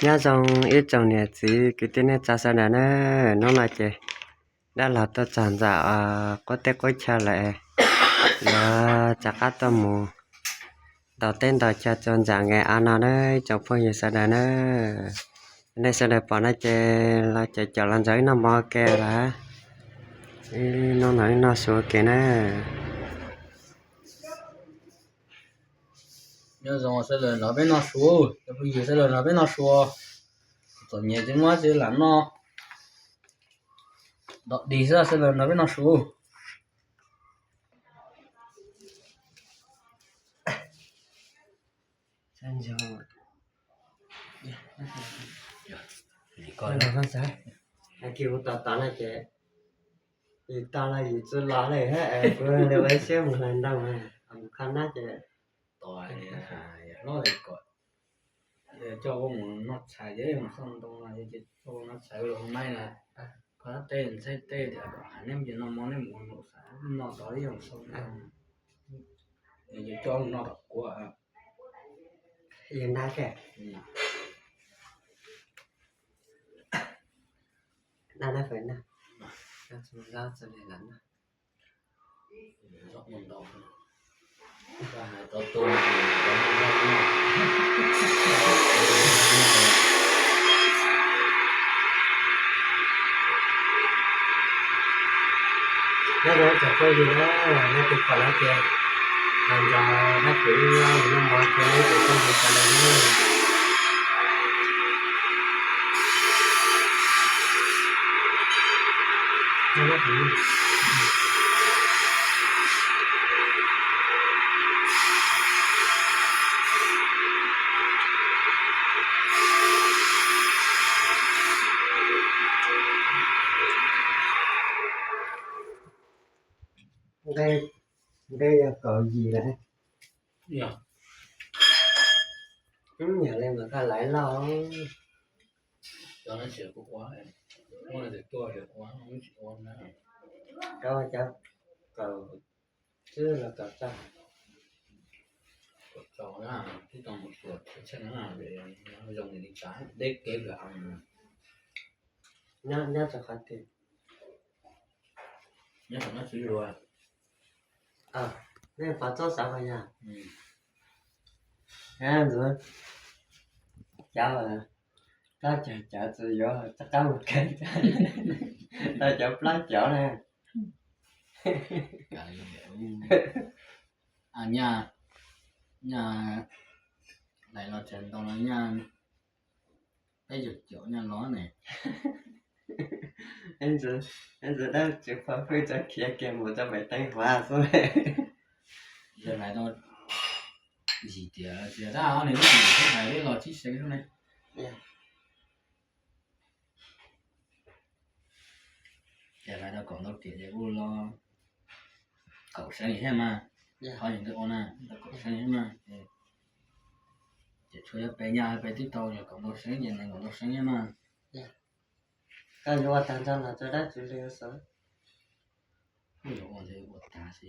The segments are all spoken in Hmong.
Nyob zoo ib tsoom niam txiv kwv tij neej tsa sawv daws na, hnub no ces dab laug tuaj txog ntawm qub teb qub chaw lawm, yuav rov qab tuaj mus ntaus teb ntaus chaw txuas ntxam nqes av no na, ib tsoom phooj ywg sawv daws na. Nej sawv daws pom no ces los caum caum los ntxuav ib noj mov ua ke lawm, ib noj noj ib noj su ua ke na. Nyob zoo sawv daws nrog peb noj su, cov phooj ywg sawv daws nrog peb noj su. Txom nyem tsis muaj tsi lam noj, dog dig xwb, sawv daws nrog peb noj su. Koj los no xav, kis hu tos tos no ces yim tau los yim txwv los lawm, kuv li ua siab mus hlais ntoo, mus kho nab ces tos hlob kom coj mus noj tshais, mus xauj ntoo no ces coj mus noj tshais los maib na, kho nab teb ntxhaib teb tias hais neb mus ces noj mov neb mus ua num xav noj tod ib yam xauj ntoo, ces coj mus noj tom kuav. Yog nab thiab. Nab nab fawm na. Nab txhua nab txhua li lawm na. Nyob zoo ib tsoom phooj ywg na, leej twg pom no ces los nrog dab kwv noj mov rau ib tsoom phooj ywg sawv daws na. Nqe, nqe yog kaum yim lawm. Yog li mas koj laiv loj. Koj cov kaum tsib los kaum rau. Nyob rau qhov twg? Nej pom txob xav pas yog? Ntxuav cov, plaub caug cov tsis yuav rov qab mus kawm, tau cov plaub cov na. Nyaj, nyaj, lais los tsev ntoo los nyaj peb caug caum nyaj los ne. Ntxuav dab tsi pov hwj tso khiav kiag mus rau pem teeb huav xwb. Yog lais tau yim tiam tias tab nws lub yim thiab hais peb los tsib seev xwb ne. Ces lais tau kaum ntau tiam ces kuj los kaum seev thiab mas. Qhov yus twb ua na tau kaum seev thiab mas. Ces tshuav yog peb nyaj peb twb tau yog kaum ntau seev ces nees nkaum ntau seev thiab mas. Koj yuav ua tag nrho los rau dab tsi li xwb? Kuj yuav ua ntawd ua tag xwb,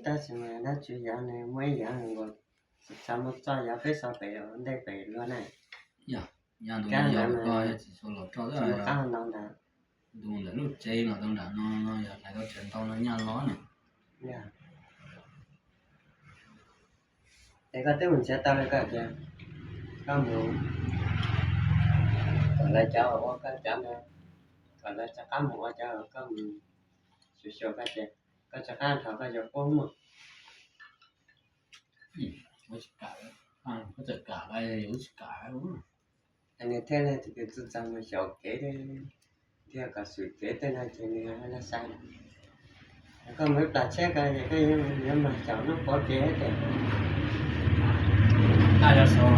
tab sis mas dab tsi yav nws muaj ib yav nkaus, tsis txhob muaj txoj yav peb so pem ntej pem luag na. Yog, yog ntu yog koj tsis tshua los rau qab no ntag. Ntu ntawm lub tsev los tau nram no no yog lais tau tsev ntau no nyaj los na. Es koj twb mus nrhiav tau li koj tias koj mus kom lawv cov ua koj cov ntawd, kom lawv rov qab mus ua cov koj mus xyuas xyuas koj tias koj rov qab nrho koj yuav puab muaj. Nws thiaj li tus kwv tij txawm mus xyaum kev thiab kom swm kev tej no ces nws yog laj sai. Koj mus ib plag tsheb ko es koj yuav mag xyaum noj pov kev tias. Yog sau,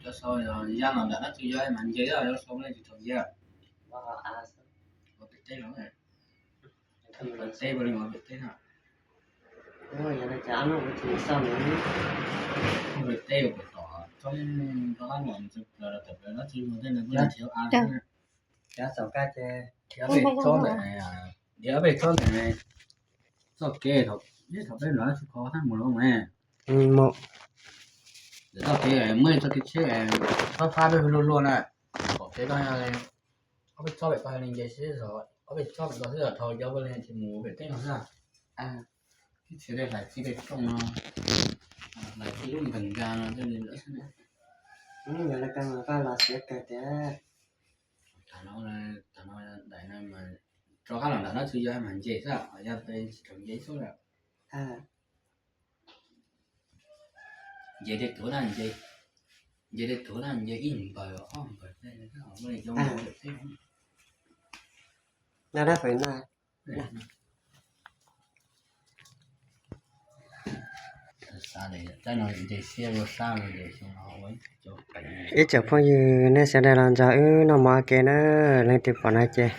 yog sau yog yaj no nram dab tsi yog mas nce yog sau ne tsis tau yaj. Ua pem teb los, pem teb no. Ua pem teb ua pem tom tsob rau qab no tawm plaws dab tsi mus tej no kuj yog nrhiav av. Cov txaus kab ces nrhiav pem tsob ntawm, nrhiav pem tsob ntawm. Txoj kev thaum peb los tsis kho thab mus los ne. Txoj kev muaj txoj kev tsheb, txhob fab peb luag luag na. Pom kev koj ob peb txhob pem koj li nce xwb, ob peb txhob pem koj xwb, dhau cov peb li tsis mus pem teb no xwb. Ib txhia hlais txij peb rooj no, hlais txij lub nkeeg nkag no thiaj li lawm xwb. Yog li koj los siab kawg tiag. Tam no, tam no daim no mas rov qab los nram no txhua yog mas nce xwb, yog peb tsis raug nce xwb lawm. Nce tej tuav na, nce tej tuav na, nce ib npaws ob npaws tej, no dab fawm na. Ib tsoom phooj ywg nej sawv daws los nrog wb noj mov ua ke na, leej twg pom no ces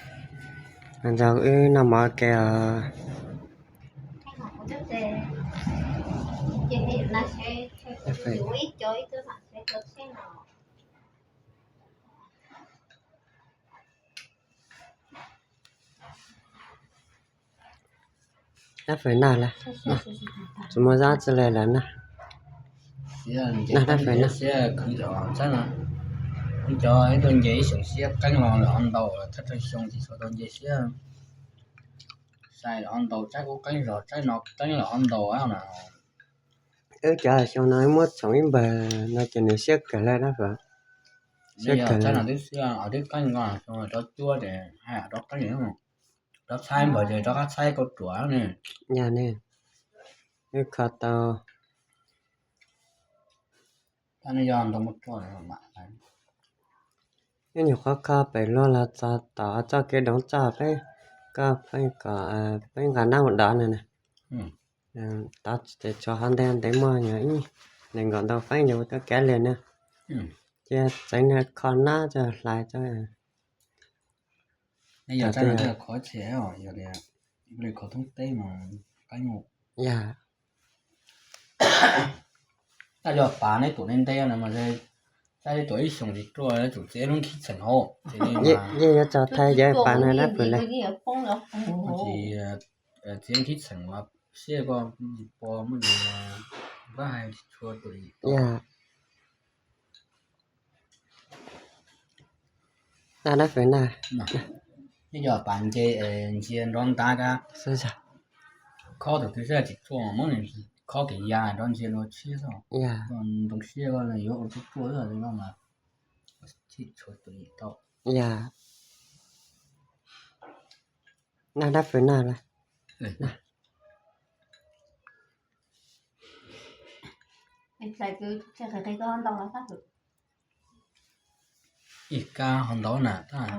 los nrog wb noj mov ua ke os. Dab fawm na lawm, tsis muaj dab tsi li lawm na. Na dab fawm na. Cov ib tug nce ib xyoos siab qeeb los lawm ob ntau, thawj thawj xyoo tsis tshua tau nce siab. Sai los ob ntau, tsaib ub qeeb zog, tsaib no qeeb los ob ntau na. Wb cov xyoo no muab txhoov ib npawg no ces nws siab kawg li dab fawm. Siab kawg li. Twb qeeb nko xyoo rov cuab ces hais rov qeeb, rov txhaib npawg ces rov qab txhaib kauj ruam ne. Yog ne, wb kho tau. Wb nyuam qhuav kho pem luag los txog tom txoj kev doov txoj peb, koj pheej kom peb nqa nab mus dov no na. Tov ces tshuav hov ntev ntev muaj yog ib nees nkaum ntau feeb yog ua tuaj kav liam na. Cia txeev kho nab tso hlais tso. Yog li kho thoob teb mas qeeb. Yog. Tab yog pas neb tuam neb nteb no mas, tab ib tuam ib xyoos tsis ruaj, tsum txiav lub khib txheem hauv. Yeej yuav tso thaiv cov pas no dab fawm li. Txiav khib txheem mas siab koj tsis pom muaj li, npab hais tsis tshua tuam. Yog. Na dab fawm na. Ib co pas nce, ntsia nrov ntab kab. Khob tus twg sab tsis ruaj muab nws khob kev ya nrov ntsia nrov tshiab xwb. Ntoo siab koj yuav ua ruaj ruaj xwb no mas tsis tshua tuam tau. Yog. Na dab fawm na lawm. Ib kab ho ntau na tab.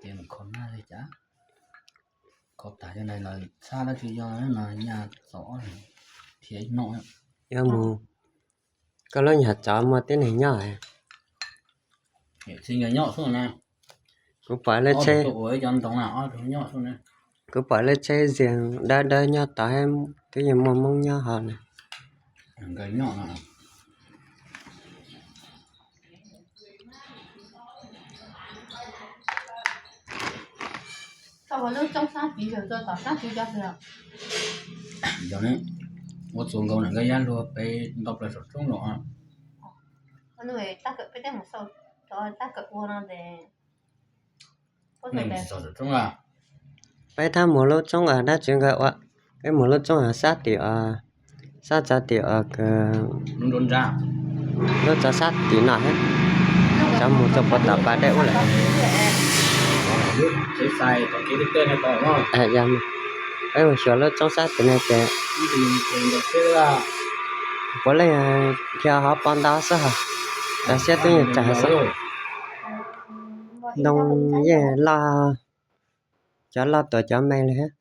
Ces mus kho nab li cas, kho tas cov no los txhab dab tsi yog no nyaj txaus ob leeg thiab ib no. Yuav mus, koj lub nyuag tsov muaj tib neeg nyob. Txiv nkawd nyob xwb na. Kuv pom lub tsheb, kuv pom lub tsheb zias dawb dawb nyob tod, twb yeej muaj Hmoob nyob hov na. Ua txuas nkaus na, nkawd yab luag peb ntau plaws saum roob los. Peb thab mus lub tsoob dab tsi nkawd ua, peb mus lub tsoob sab tim, sab txog tim, lub tsov sab tim no, tsov mus txog puag tom pas dej ub lawm. Peb mus xyuas lub tsoob sab tim no ces puav leej dhia hov pov ntau xwb hos, cov siab twb yeej tsawg xwb. Ntoo yeej loj, cov loj tuam cov me li thiab.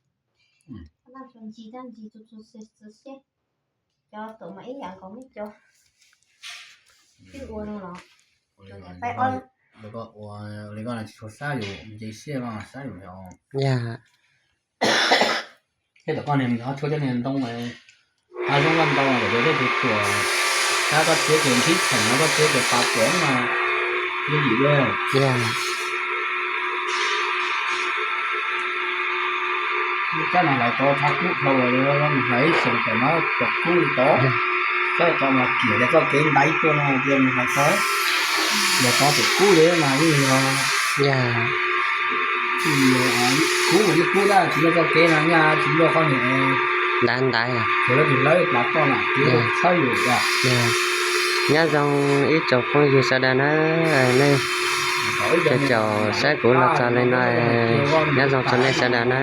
Yog. Thiab tom koj niag ho tshuav cov niag ntoo, ho zoo koj ntoo los kom tej tus tuam, tab koj txiav ces nkhib txheem no, koj txiav ces pas tuam mas yooj yim dua. Yog. Koj no lawv tau txhab kub dhau los, mus hlais ib xyoos tom no tau kub li tod. Koj tau mas kiam tias txoj kev ntaiv tuaj no tias mus hlais tau, los tau tau kub li mas yeej yog, kub mas yeej kub dab tsi luaj txoj kev no nyaj tsis luaj qhov niam ntaiv ntaiv, tsuas lawv tus hlawb plav toj na, tsis txhawb yus. Nyob zoo ib tsoom phooj ywg sawv daws na, nej caum saib kuv los txog li no, nyob zoo txog nej sawv daws na.